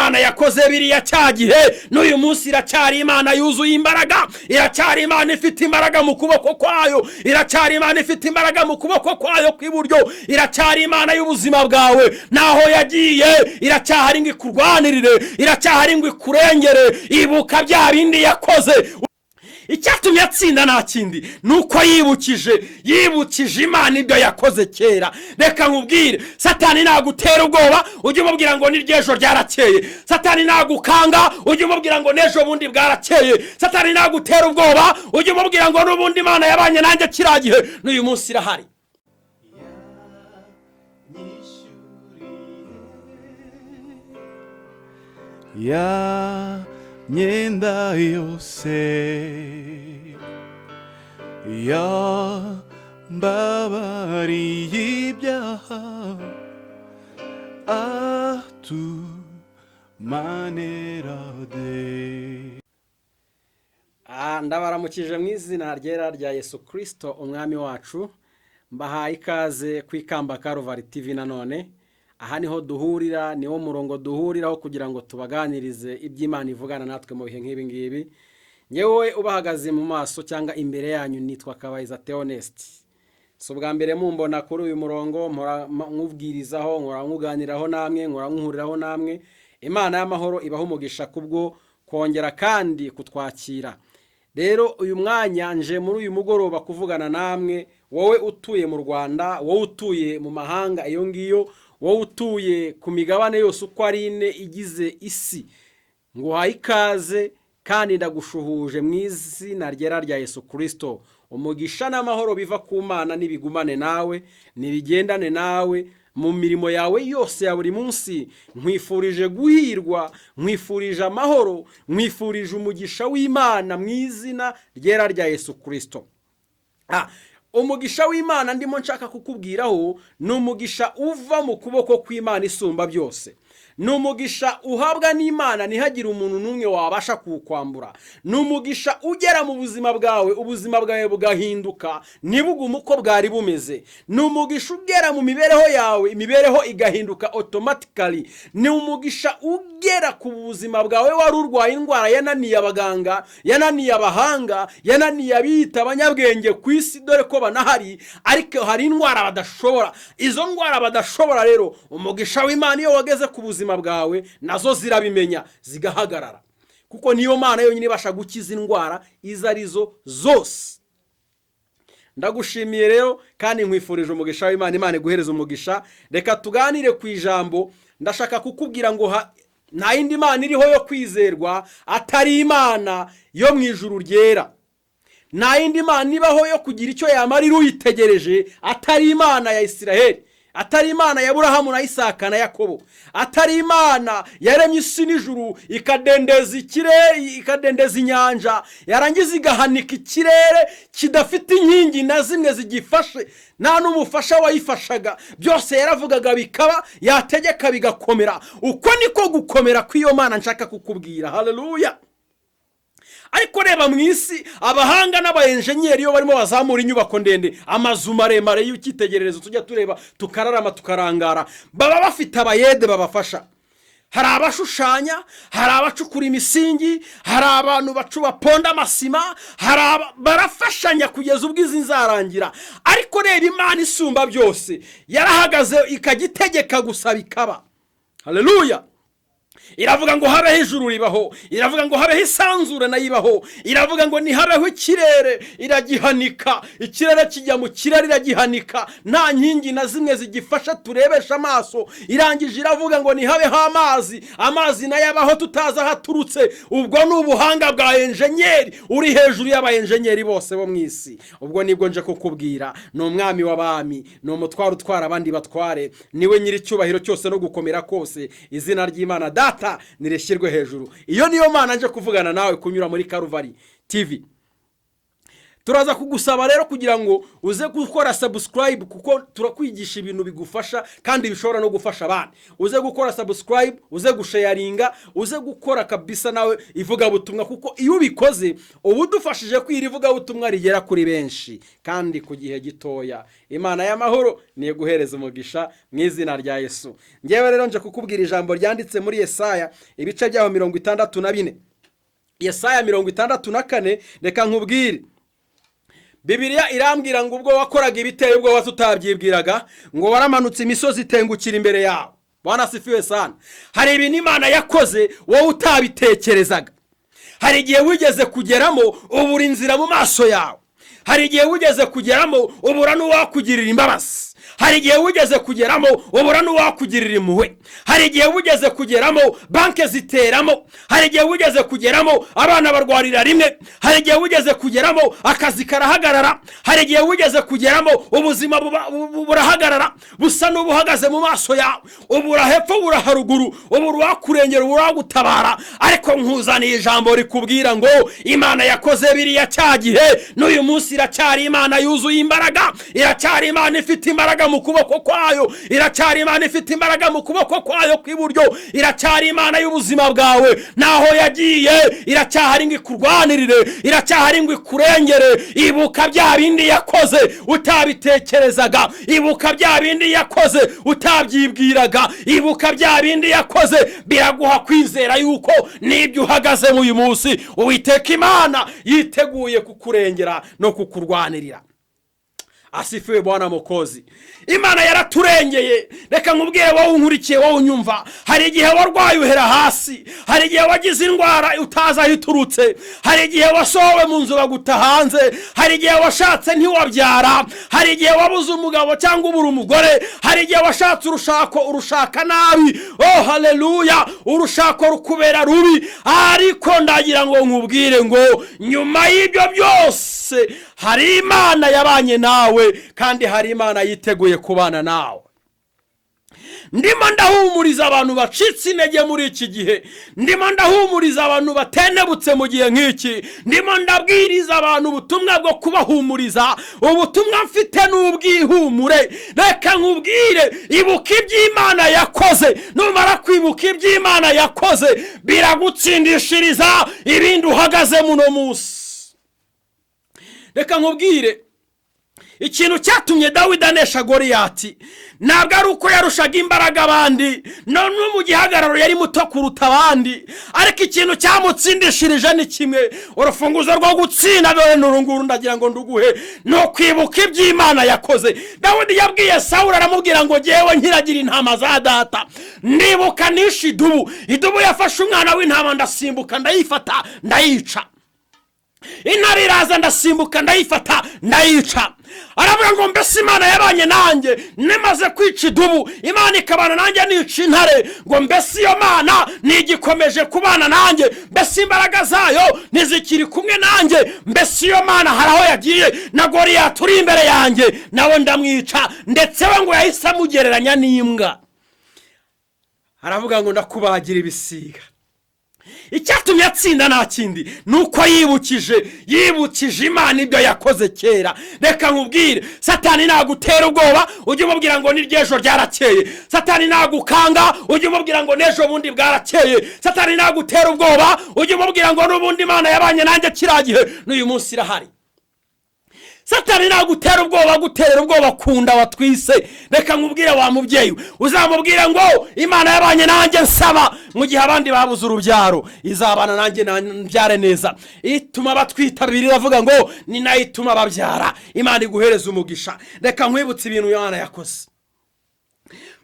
Imana yakoze biriya cya gihe, n'uyu munsi iracyari Imana yuzuye imbaraga, iracyari Imana ifite imbaraga mu kuboko kwayo, iracyari Imana ifite imbaraga mu kuboko kwayo kw'iburyo, iracyari Imana y'ubuzima bwawe. Naho yagiye iracyahari ngo ikurwanirire, iracyahari ngo ikurengere. Ibuka bya bindi yakoze. Icyatumye atsinda nta kindi, ni uko yibukije Imana ibyo yakoze kera. Reka nkubwire, Satani nagutera ubwoba, ujye umubwira ngo n'iry'ejo ryarakeye. Satani nagukanga, ujye umubwira ngo n'ejo bundi bwarakeye. Satani nagutera ubwoba, ujye umubwira ngo n'ubundi Imana yabanye nanjye kiriya gihe, n'uyu munsi irahari. Yanyishyuriye ya myenda yose, yambabariye ibyaha, atumanerade. Ndabaramukije mu izina ryera rya Yesu Kirisito Umwami wacu. Mbahaye ikaze ku Ikamba Karuvari TV. Nanone aha niho duhurira, niwo murongo duhuriraho kugira ngo tubaganirize iby'Imana ivugana natwe mu bihe nk'ibi ngibi. Nyewe ubahagaze mu maso cyangwa imbere yanyu nitwa Kabayiza Theoneste. Si ubwa mbere mumbona kuri uyu murongo, mpora nkubwirizaho, nkora nkuganiraho namwe, nkora nkuhuriraho namwe. Imana y'amahoro ibaha umugisha kubwo kongera kandi kutwakira. Rero uyu mwanya nje muri uyu mugoroba kuvugana namwe, wowe utuye mu Rwanda, wowe utuye mu mahanga iyo ngiyo, wowe utuye ku migabane yose uko ari ine igize isi. Nguhaye ikaze kandi ndagushuhuje mu izina ryera rya Yesu Kirisito. Umugisha n'amahoro biva ku Mana nibigumane nawe, nibigendane nawe mu mirimo yawe yose ya buri munsi. Nkwifurije guhirwa, nkwifurije amahoro, nkwifurije umugisha w'Imana mu izina ryera rya Yesu Kirisito. Umugisha w'Imana ndimo nshaka kukubwiraho ni umugisha uva mu kuboko kw'Imana isumba byose. Ni umugisha uhabwa n'Imana, ntihagire umuntu n'umwe wabasha kuwukwambura. Ni umugisha ugera mu buzima bwawe, ubuzima bwawe bugahinduka, ntibugume uko bwari bumeze. Ni umugisha ugera mu mibereho yawe, imibereho igahinduka automatically. Ni umugisha ugera ku buzima bwawe, wari urwaye indwara yananiye abaganga, yananiye abahanga, yananiye abiyita abanyabwenge ku isi, dore ko banahari, ariko hari indwara badashobora. Izo ndwara badashobora rero, umugisha w'Imana iyo wageze ku buzima bwawe, nazo zirabimenya zigahagarara, kuko niyo Mana yonyine ibasha gukiza indwara izo arizo zose. Ndagushimiye rero kandi nkwifurije umugisha w'Imana. Imana iguhereza umugisha. Reka tuganire ku ijambo. Ndashaka kukubwira ngo nta yindi mana iriho yo kwizerwa atari Imana yo mu ijuru ryera. Nta yindi mana ibaho yo kugira icyo yamarira uyitegereje atari Imana ya Isiraheli, atari Imana ya Burahamu na Isaka na Yakobo, atari Imana yaremye isi n'ijuru, ikadendeza ikirere, ikadendeza inyanja, yarangiza igahanika ikirere kidafite inkingi na zimwe zigifashe, nta n'umufasha wayifashaga. Byose yaravugaga bikaba, yategeka bigakomera. Uko niko gukomera kw'iyo Mana nshaka kukubwira. Haleluya! Ariko reba mu isi, abahanga n'abayenjenyeri iyo barimo bazamura inyubako ndende, amazu maremare y'icyitegererezo tujya tureba tukararama tukarangara, baba bafite abayede babafasha. Hari abashushanya, hari abacukura imisingi, hari abantu baponda amasima, barafashanya kugeza ubwo izi nzarangira. Ariko reba Imana isumba byose, yarahagaze ikajya itegeka gusa bikaba. Haleluya! Iravuga ngo habeho ijuru, ribaho. Iravuga ngo habeho isanzure, nayo ibaho. Iravuga ngo ntihabeho ikirere, iragihanika. Ikirere kijya mu kirere, iragihanika, nta nkingi na zimwe zigifasha turebesha amaso. Irangije iravuga ngo ntihabeho amazi, amazi nayo abaho tutazi aho aturutse. Ubwo ni ubuhanga bwa enjenyeri uri hejuru y'abayenjenyeri bose bo mu isi. Ubwo nibwo nje kukubwira. Ni Umwami w'abami, ni Umutware utwara abandi batware, niwe nyir'icyubahiro cyose no gukomera kose. Izina ry'Imana Data nirishyirwe hejuru. Iyo niyo Mana nje kuvugana nawe kunyura muri Karuvari TV. Turaza kugusaba rero kugira ngo uze gukora subscribe, kuko turakwigisha ibintu bigufasha kandi bishobora no gufasha abandi. Uze gukora subscribe, uze gusharinga, uze gukora kabisa nawe ivugabutumwa, kuko iyo ubikoze uba udufashije ko iri vugabutumwa rigera kuri benshi kandi ku gihe gitoya. Imana y'amahoro niyo guhereza umugisha mu izina rya Yesu. Ngewe rero nje kukubwira ijambo ryanditse muri Yesaya, ibice byaho 64, Yesaya 64. Reka nkubwire, Bibiliya irambwira ngo ubwo wakoraga ibiteye ubwoba tutabyibwiraga, ngo waramanutse imisozi itengukira imbere yawe. Bwana asifiwe sana. Hari ibintu Imana yakoze wowe utabitekerezaga. Hari igihe wigeze kugeramo ubura inzira mu maso yawe. Hari igihe wigeze kugeramo ubura n'uwakugirira imbabazi. Hari igihe wigeze kugeramo ubura n'uwakugirira impuhwe. Hari igihe wigeze kugeramo banki ziteramo. Hari igihe wigeze kugeramo abana barwarira rimwe. Hari igihe wigeze kugeramo akazi karahagarara. Hari igihe wigeze kugeramo ubuzima burahagarara, busa n'ubuhagaze mu maso yawe, ubura hepfo, ubura haruguru, ubura uwakurengera, ubura uwagutabara. Ariko nkuzaniye ijambo rikubwira ngo Imana yakoze biriya cya gihe, n'uyu munsi iracyari Imana yuzuye imbaraga, iracyari Imana ifite imbaraga mu kuboko kwayo, iracyari Imana ifite imbaraga mu kuboko kwayo kw'iburyo, iracyari Imana y'ubuzima bwawe. Naho yagiye iracyahari ngo ikurwanirire, iracyahari ngo ikurengere. Ibuka bya bindi yakoze utabitekerezaga. Ibuka bya bindi yakoze utabyibwiraga. Ibuka bya bindi yakoze, biraguha kwizera yuko n'ibyo uhagazemo uyu munsi, Uwiteka Imana yiteguye kukurengera no kukurwanirira. Asifiwe Bwana Mukozi. Imana yaraturengeye. Reka nkubwire wowe unkurikiye, wowe unyumva, hari igihe warwaye uhera hasi. Hari igihe wagize indwara utazi aho iturutse. Hari igihe wasohowe mu nzu baguta hanze. Hari igihe washatse ntiwabyara. Hari igihe wabuze umugabo cyangwa ubura umugore. Hari igihe washatse urushako urushaka nabi. Oh haleluya, urushako rukubera rubi. Ariko ndagira ngo nkubwire ngo nyuma y'ibyo byose hari Imana yabanye nawe, kandi hari Imana yiteguye kubana nawe. Ndimo ndahumuriza abantu bacitse intege muri iki gihe. Ndimo ndahumuriza abantu batenebutse mu gihe nk'iki. Ndimo ndabwiriza abantu ubutumwa bwo kubahumuriza. Ubutumwa mfite ni ubwihumure. Reka nkubwire, ibuka iby'Imana yakoze. Numara kwibuka iby'Imana yakoze, biragutsindishiriza ibindi uhagaze muno munsi. Reka nkubwire ikintu cyatumye Dawidi anesha Goriyati. Ntabwo ari uko yarushaga imbaraga abandi, no mu gihagararo yari muto kuruta abandi, ariko ikintu cyamutsindishirije ni kimwe. Urufunguzo rwo gutsinda dore ni uru nguru, ndagira ngo nduguhe: ni ukwibuka iby'Imana yakoze. Dawidi yabwiye Sawuri, aramubwira ngo ngewe nkiragira intama za data, ndibuka nishe idubu. Idubu yafashe umwana w'intama, ndasimbuka ndayifata ndayica. Intare iraza, ndasimbuka ndayifata ndayica. Aravuga ngo mbese Imana yabanye nanjye nimaze kwica idubu, Imana ikabana nanjye nica intare, ngo mbese iyo Mana ntigikomeje kubana nanjye? Mbese imbaraga zayo ntizikiri kumwe nanjye? Mbese iyo Mana hari aho yagiye? Na Goriyati uri imbere yanjye nawe ndamwica. Ndetse we ngo yahise amugereranya n'imbwa, aravuga ngo ndakubagira ibisiga. Icyatumye atsinda nta kindi, ni uko yibukije Imana ibyo yakoze kera. Reka nkubwire, Satani nagutera ubwoba ujye umubwira ngo n'iry'ejo ryarakeye. Satani nagukanga ujye umubwira ngo n'ejo bundi bwarakeye. Satani nagutera ubwoba ujye umubwira ngo n'ubundi Imana yabanye nanjye kiriya gihe, n'uyu munsi irahari. Satani nagutera ubwoba, guterera ubwoba kunda watwise, reka nkubwire wa mubyeyi we, uzamubwire ngo Imana yabanye nanjye nsaba mu gihe abandi babuze urubyaro, izabana nanjye mbyare neza. Ituma batwita, iravuga ngo ni nayo ituma babyara. Imana iguhereza umugisha. Reka nkwibutse ibintu Imana yakoze.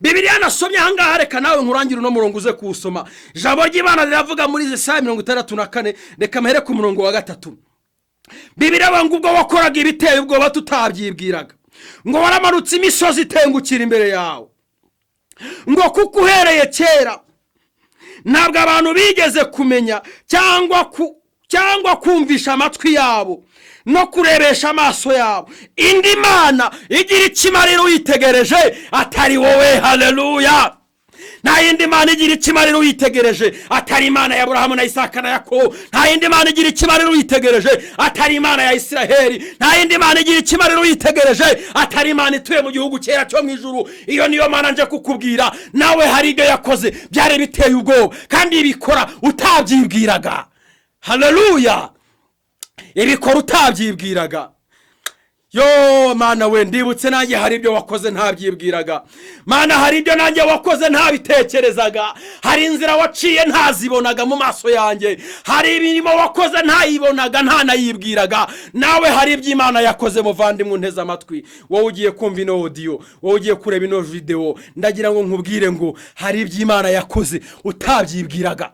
Bibiliya nasomye ahangaha, reka nawe nkurangire uno murongo uze kuwusoma. Ijambo ry'Imana riravuga muri Yesaya 64, reka mpere ku murongo wa 3. Bibiliya ngo ubwo wakoraga ibiteye ubwoba tutabyibwiraga, ngo waramanutse imisozi itengukira imbere yawe, ngo kuko uhereye kera ntabwo abantu bigeze kumenya cyangwa kumvisha amatwi yabo no kurebesha amaso yabo indi mana igira ikimariro uyitegereje atari wowe. Haleluya! Nta yindi mana igira ikimarira uyitegereje atari Imana ya Aburahamu na Isaka na Yakobo. Nta yindi mana igira ikimarira uyitegereje atari Imana ya Isiraheli. Nta yindi mana igira ikimarira uyitegereje atari Imana ituye mu gihugu cyera cyo mu ijuru. Iyo niyo mana nje kukubwira. Nawe hari ibyo yakoze byari biteye ubwoba, kandi ibikora utabyibwiraga. Haleluya! Ibikora utabyibwiraga. Yo Mana we, ndibutse nanjye hari ibyo wakoze ntabyibwiraga. Mana, hari ibyo nanjye wakoze ntabitekerezaga. Hari inzira waciye ntazibonaga mu maso yanjye. Hari imirimo wakoze ntayibonaga, ntanayibwiraga. Nawe hari ibyo Imana yakoze. Muvandimwe unteze amatwi, wowe ugiye kumva ino audio, wowe ugiye kureba ino videwo, ndagira ngo nkubwire ngo hari ibyo Imana yakoze utabyibwiraga.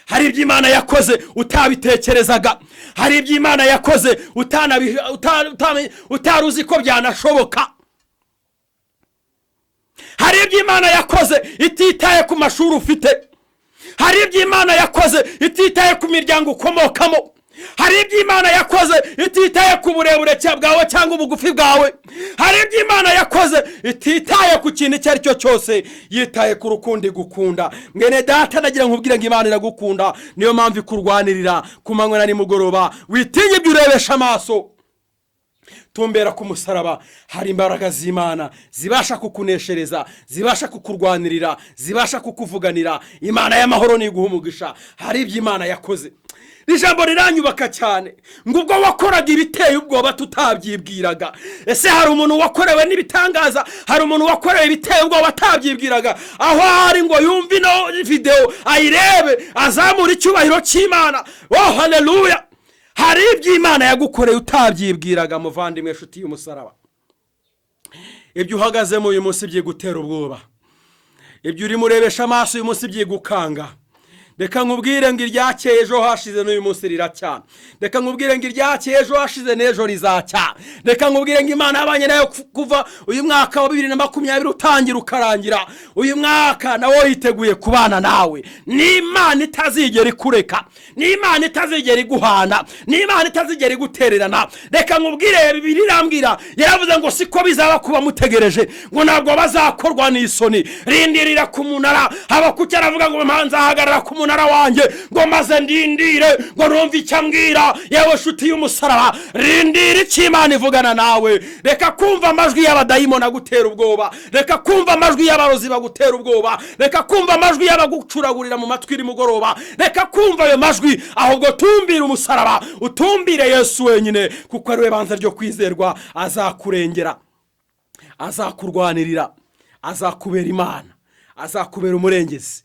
Hari ibyo Imana yakoze utabitekerezaga. Hari ibyo Imana yakoze utari uzi ko byanashoboka. Hari ibyo Imana yakoze ititaye ku mashuri ufite. Hari ibyo Imana yakoze ititaye ku miryango ukomokamo. Hari ibyo Imana yakoze ititaye ku burebure bwawe cyangwa ubugufi bwawe. Hari ibyo Imana yakoze ititaye ku kintu icyo ari cyo cyose, yitaye ku rukundo igukunda. Mwene data, nagira nkubwire ngo Imana iragukunda, niyo mpamvu ikurwanirira ku manywa na nimugoroba. Witinye ibyo urebesha amaso, tumbera ku musaraba. Hari imbaraga z'Imana zibasha kukuneshereza, zibasha kukurwanirira, zibasha kukuvuganira. Imana y'amahoro niguha umugisha. Hari ibyo Imana yakoze. Ijambo riranyubaka cyane ngo ubwo wakoraga ibiteye ubwoba tutabyibwiraga. Ese hari umuntu wakorewe n'ibitangaza? Hari umuntu wakorewe ibiteye ubwoba atabyibwiraga aho ari ngo yumve ino videwo, ayirebe, azamure icyubahiro cy'Imana? Oh haleluya! Hari ibyo Imana yagukoreye utabyibwiraga. Muvandimwe, inshuti y'umusaraba, ibyo uhagazemo uyu munsi byigutera ubwoba, ibyo urimo urebesha amaso uyu munsi byigukanga, reka nkubwire ngo iryakeye ejo hashize n'uyu munsi riracya. Reka nkubwire ngo iryakeye ejo hashize n'ejo rizacya. Reka nkubwire ngo Imana yabanye nayo kuva uyu mwaka wa 2020 utangira ukarangira. Uyu mwaka nawo yiteguye kubana nawe. Ni Imana itazigera ikureka, ni Imana itazigera iguhana, ni Imana itazigera igutererana. Reka nkubwire, Bibiri irambwira, yaravuze ngo siko bizaba kuba mutegereje, ngo ntabwo bazakorwa n'isoni. Rindirira ku munara. Habakuki aravuga ngo nzahagarara ku munara wanjye, ngo maze ndindire, ngo numve icyo ambwira. Yewe nshuti y'umusaraba, rindira icyo Imana ivugana nawe. Reka kumva amajwi y'abadayimoni agutera ubwoba. Reka kumva amajwi y'abarozi bagutera ubwoba. Reka kumva amajwi y'abagucuragurira mu matwi nimugoroba. Reka kumva ayo majwi, ahubwo tumbire umusaraba, utumbire Yesu wenyine, kuko ari we banza ryo kwizerwa. Azakurengera, azakurwanirira, azakubera Imana, azakubera umurengezi.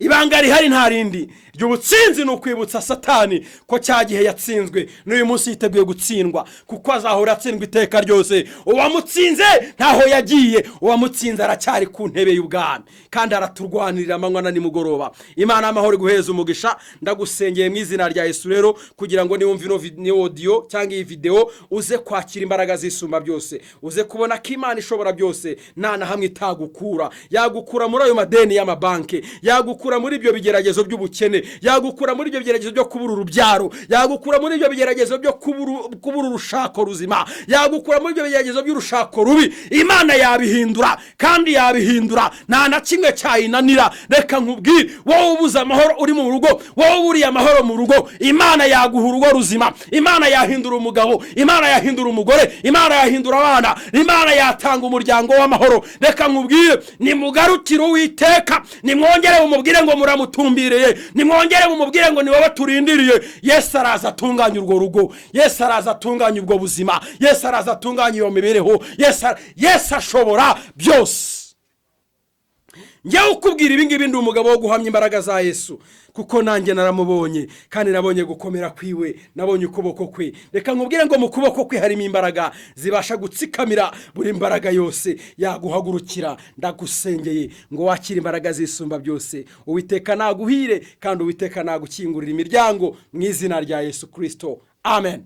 Ibanga rihari nta rindi ry'ubutsinzi ni ukwibutsa Satani ko cya gihe yatsinzwe n'uyu munsi yiteguye gutsindwa, kuko azahora atsindwa iteka ryose. Uwamutsinze ntaho yagiye, uwamutsinze aracyari ku ntebe y'ubwami, kandi araturwanirira amanywa na nimugoroba. Imana y'amahoro iguheza umugisha. Ndagusengeye mu izina rya Yesu rero, kugira ngo niwumve ino audio cyangwa iyi videwo, uze kwakira imbaraga zisumba byose, uze kubona ko Imana ishobora byose, nta na hamwe itagukura. Yagukura muri ayo madeni y'amabanki, yagukura muri ibyo bigeragezo by'ubukene, yagukura muri ibyo bigeragezo byo kubura urubyaro, yagukura muri ibyo bigeragezo byo kubura urushako ruzima, yagukura muri ibyo bigeragezo by'urushako rubi. Imana yabihindura, kandi yabihindura, nta na kimwe cyayinanira. Reka nkubwire, wowe ubuze amahoro uri mu rugo, wowe uburiye amahoro mu rugo, Imana yaguha urugo ruzima. Imana yahindura umugabo, Imana yahindura umugore, Imana yahindura abana, Imana yatanga umuryango w'amahoro. Reka nkubwire, nimugarukire Uwiteka, nimwongere mumubwire ngo muramutumbiriye, nimwongere mumubwire ngo ni wowe turindiriye. Yesu araza atunganya urwo rugo, Yesu araza atunganya ubwo buzima, Yesu araza atunganya iyo mibereho. Yesu ashobora byose. Njyewe ukubwira ibi ngibi ndi umugabo wo guhamya imbaraga za Yesu, kuko nanjye naramubonye, kandi nabonye gukomera kwiwe, nabonye ukuboko kwe. Reka nkubwire ngo mu kuboko kwe harimo imbaraga zibasha gutsikamira buri mbaraga yose yaguhagurukira. Ndagusengeye ngo wakire imbaraga zisumba byose. Uwiteka naguhire, kandi Uwiteka nagukingurira imiryango mu izina rya Yesu Kirisito. Amen.